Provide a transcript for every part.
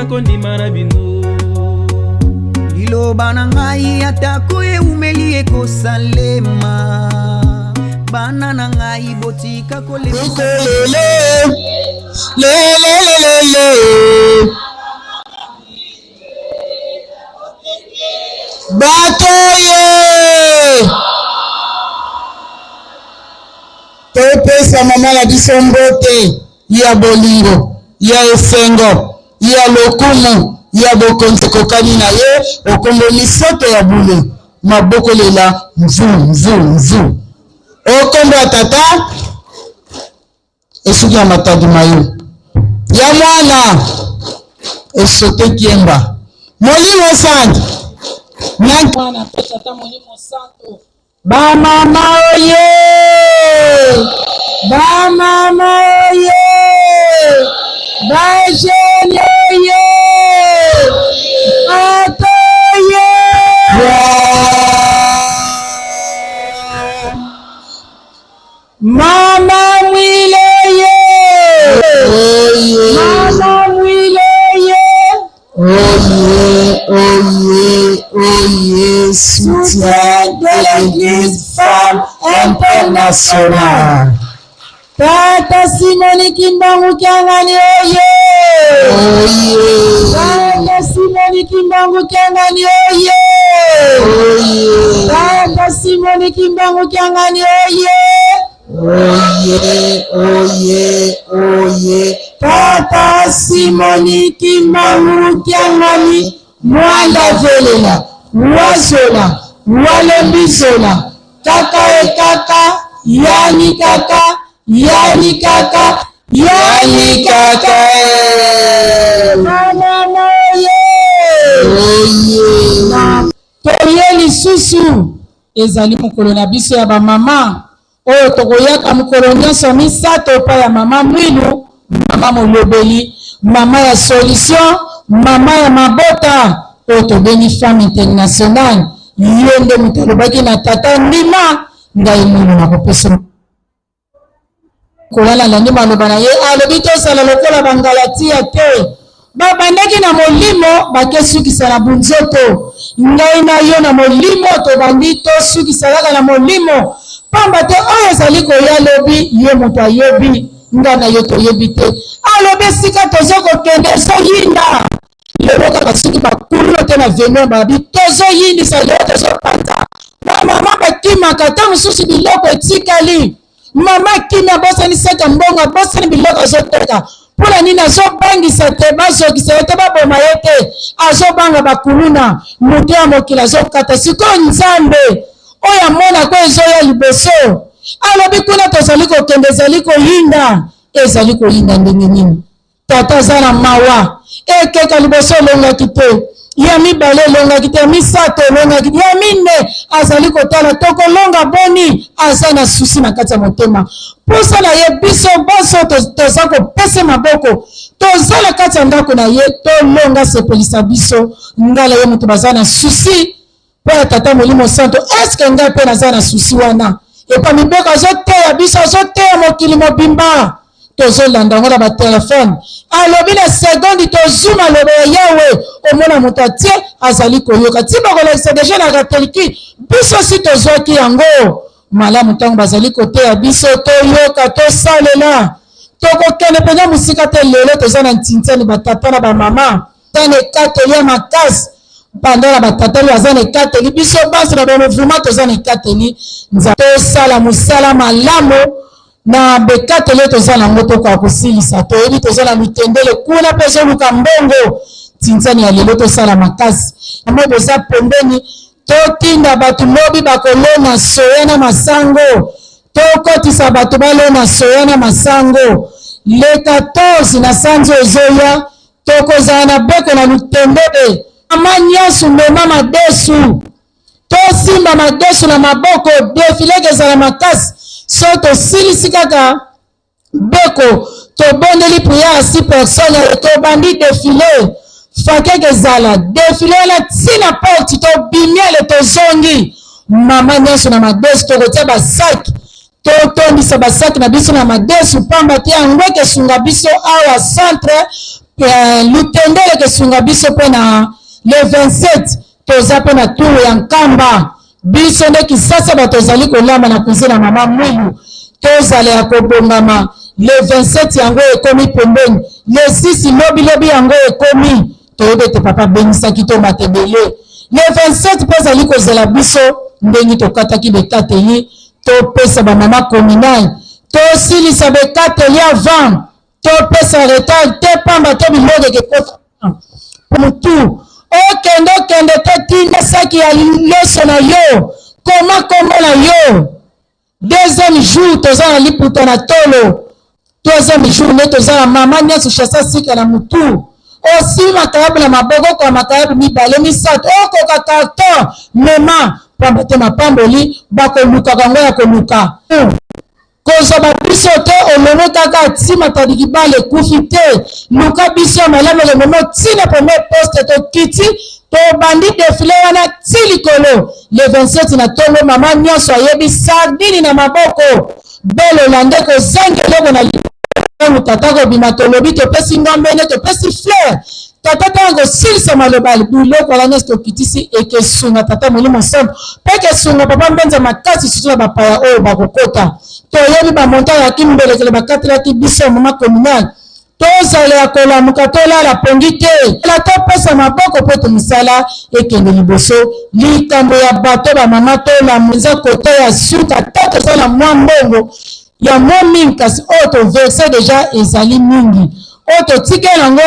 Bozangaka kondima na bino. Liloba na ngai atako eumeli ekosalema. Bana na ngai botika kolemba. Lelelelele. Bato ye topesa mama na biso mbote ya bolingo ya esengo ya lokumu ya bokonzi ekokani na ye okombo misoto ya bule mabokolela mvu mvu mvu okombo ya tata Esuki ya matadi mayo ya mwana esote kiemba molimo santu na mwana mpe tata molimo santu. Ba mama oye, ba mama oye, ba jeune oye, bato oye. Mama Mwileye, Mama Mwileye, Oye, oye, oye, soutien de l'Église Femme Internationale. Tata Simoni Kimbangu Kiangani oye. Oye. Tata Simoni Kimbangu Kiangani oye. Oye. Tata Simoni Kimbangu Kiangani oye. Oye, oye, oye. Tata Simoni Kimbangu Kiangani Mwanda velela wazola walembizola kaka e kaka yani kaka yani kaka yani kaka e. Mama oye. Oye. Toye lisusu ezali mokolo na biso ya bamama oyo tokoyaka mokolo nyonso misato epai ya mama Mwilu, mama molobeli, mama ya solution, mama ya mabota oyo tobengi femme internationale. Ye nde moto alobaki na tata, ndima ngai Mwilu nakopesa kolala. Alandi maloba na ye, alobi tosala lokola Bangalatia te, babandaki na molimo bakesukisa na bunzoto. Ngai na yo na molimo tobandi, tosukisa kaka na molimo, pamba te oyo ezali koya lobi ye moto ayebi, ngai na yo toyebi te. Alobi esika tozo kokende ezoyinda lelo, kaka soki bakulu te na veno babi tozoyindisa lelo, tozopanza. Bamama bakimaka ntango mosusu biloko etikali. Mama akimi, abosani saka mbongo, abosani biloko azoteka. Mpona nini? Azobangisa te bazokisa ye te, baboma ye te, azobanga bakuluna. Moto ya mokili azokata. Sikoyo Nzambe oyo amonako ezoya liboso, alobi kuna tozali kokende ezali koyinda. Ezali koyinda ndenge nini? Tata aza na mawa. Ekeka liboso elongaki te, ya mibale elongaki te, ya misato elongaki te, ya mine azali kotala tokolonga boni. Aza na susi na kati ya motema. Mposa na ye, biso banso toza kopesa maboko, toza na kati ya ndako na ye, tolonga, sepelisa biso. Ngala ye moto baza na susi mpo ya tata Molimo Santo. Eske ngai mpe naza na susi wana? Epa mibeko azoteya biso, azoteya mokili mobimba, tozolanda yango na batelefone. Alobi na sekondi tozwi maloba ya Yawe, omona moto atie azali koyoka ti bakolakisa deja na kateliki. Biso si tozwaki yango malamu ntango bazali koteya biso, toyoka, tosalela, tokokende mpenza mosika te. Lelo toza na ntintiani, batata na bamama ta na ekateli ya makasi. Banda na batata oyo aza na ekateli, biso banso na bamouvement toza na ekateli. Nzambe, tosala mosala malamu na bekateli oyo toza nango, tokoka kosilisa. Toyebi toza na lutendele kuna mpe ezoluka mbongo. Tinzani ya lelo tosala makasi yango. Boza pembeni, totinda bato lobi bakolona soya na masango, tokotisa bato balona soya na masango. Le 14 na sanza ezoya tokozala na beko na lutendele. Mama nyonso mema madesu, tosimba madesu na maboko, defile ezala makasi. So tosilisi kaka beko, tobondeli prière ya six personnes, tobandi defile. Fakeke ezala defile wana ntina porte, tobimi ale, tozongi. Mama nyonso na madesu, tokotia basaki, totondisa basaki na biso na madesu, pamba te yango ekesunga biso awa centre Lutendele. ekesunga biso mpo na le 27 toza mpe na tour ya Nkamba. Biso nde Kisasa bato tozali kolamba na cuisine ya mama Mwilu, tozala ya kobongama. Le 27 yango ekomi pembeni, le 6 lobi lobi yango ekomi. Toyebi ete papa abengisaki tomata ebele. Le 27 mpe azali kozela biso ndenge tokataki bekateli, topesa ba mama communale, tosilisa bekateli avant topesa retard te, pamba te biloko ekekota mutu. Okende okende te, tinda saki ya loso na yo, koma kombo na yo. Deuxième jour toza na liputa na tolo, troisième jour nde toza na mama nyonso chasa sika na mutu. Osimbi makayabu na maboko, okoka makayabu mibale misato, okoka carton mema, pamba te mapamboli bakolukaka yango ya koluka. Kozwa ba biso te, olongwe kaka ti Matadi Kibala ekufi te, luka biso ya malamu ekomema ti na premier poste. Tokiti, tobandi defile wana ti likolo. Le 27 na tongo, mama nyonso ayebi sardine na maboko, belola nde kozanga eloko na ntango tata kobima. Tolobi topesi ngambene, topesi fleur. Tata ntango kosilisa maloba, biloko wana nyonso tokitisi ekesunga tata Molimo Santo mpe ekesunga papa Mbenza makasi, susu na bapaya oyo bakokota. Toyebi bamonta ya kimbelekele bakatelaki biso ya mama communale. Tozala ya kolamuka, tolala pongi te, topesa maboko mpo ete mosala ekende liboso. Likambo ya bato bamama, tolamu eza kota ya suka. Ta toza na mwa mbongo ya mwa mingi, kasi oyo toverse deja ezali mingi. Oyo totikeli yango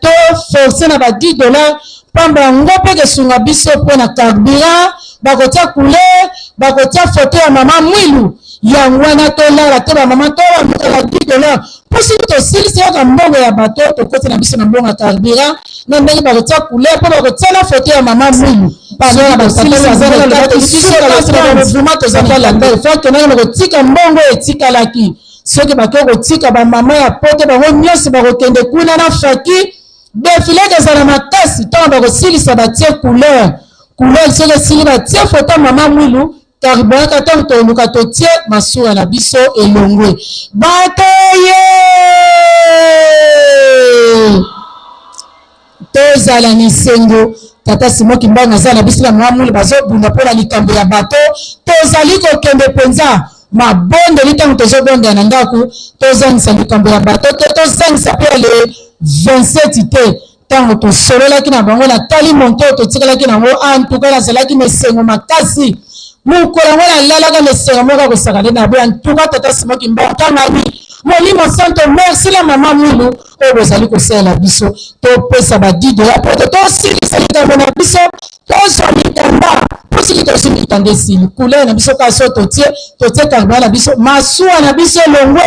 toforce na ba 10 $, pamba yango mpe kesunga biso mpo na carburant. Bakotia couleur, bakotia foto ya mama Mwilu. Yango wana tolala te, bamama, tolamuka na 10 $, mpo soki tosilisi kaka mbongo ya bato, tokoti na biso na mbongo ya carburant na ndenge bakotia couleur, mpo bakotia na foto ya mama Mwilu. Toza na kotika mbongo etikalaki. Soki bakoki kotika, bamama ya poto bango nyonso bakokende kuna na faki. Défilé ezala makasi. Ntango bakosilisa, batie couleur. Couleur soki esili, batie foto mama Mwilu, carburant. Ntango toluka, totie masuwa na biso elongwe. Bato ye, tozala na esengo. Tata Simo Kimbangu aza na biso na mwa Mwilu, bazobunda mpona likambo ya bato. Tozali kokende mpenza mabondeli. Ntango tozobondela na ndako, tozangisa likambo ya bato te, tozangisa mpe le 27 te. Ntango tosololaki na bango, natali monto oyo totikalaki nango, antuka nazalaki na esengo makasi. Mokolo yango nalalaka na esengo moko akosaka nde na boye. Antuka tata Simo Kimbangu tangani, Molimo Santo, merci na mama Mwilu oyo bozali kosalela biso. Topesa ba 10 $ po te tosilisa likambo na biso, tozwa mikanda, mpo soki tozwi mikanda, esili. Couleur na biso kaka so totie, totie carburant na biso, masuwa na biso elongwe.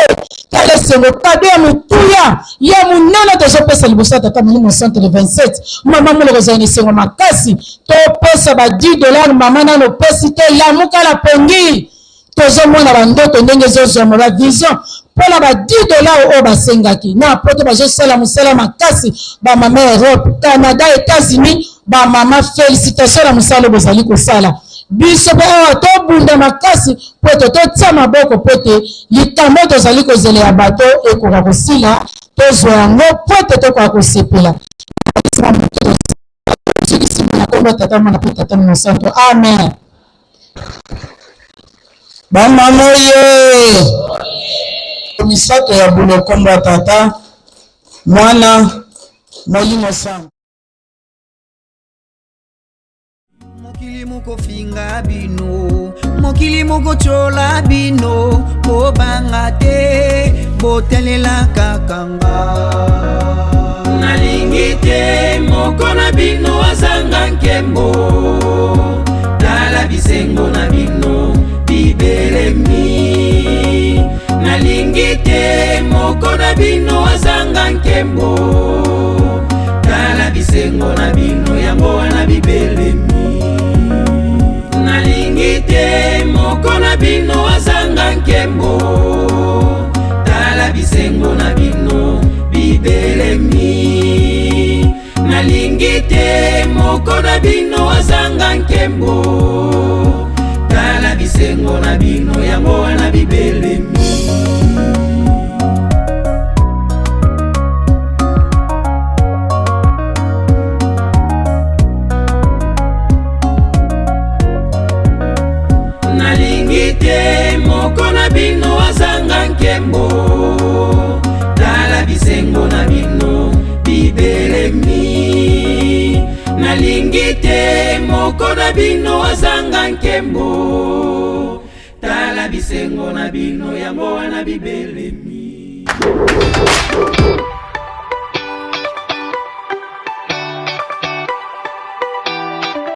Tala esengo, cadeau ya motuya ya monene tozopesa liboso ya tata Molimo Centre. Le 27, mama Moloko ozali na esengo makasi. Topesa ba 10 $. Mama nano opesi te, lamuka na pongi. Tozomona bandoto ndenge ezozwama, bavision mpona ba 10 $ oyo basengaki na poto. Bazosala mosala makasi, bamama Europe, Canada, États-Unis. Bamama, félicitation na mosala oyo bozali kosala. Biso mpe awa tobunda makasi mpo ete totia maboko mpo ete likambo tozali kozela ya bato ekoka kosila, tozwa yango mpo ete tokoka kosepela. Na kombo Tata, Mwana mpe Tata Mosanto, amen. Bamama ye misato ya bulo, kombo ya Tata, Mwana, Molimo Santo. Mokili mokofinga bino, mokili mokotyola bino, bobanga te, botelela kaka nga. Nalingi te moko na bino azanga nkembo. Tala bisengo na bino bibelemi. Nalingi te moko na bino azanga nkembo. Tala bisengo na bino, yango wana bibelemi. Nalingi te moko na bino azanga nkembo. Tala bisengo na bino bibelemi. Nalingi te moko na bino azanga nkembo. Tala bisengo na bino, yango wana bibelemi. Nalingi te moko na bino azanga nkembo. Tala bisengo na bino yango wana bibelemi.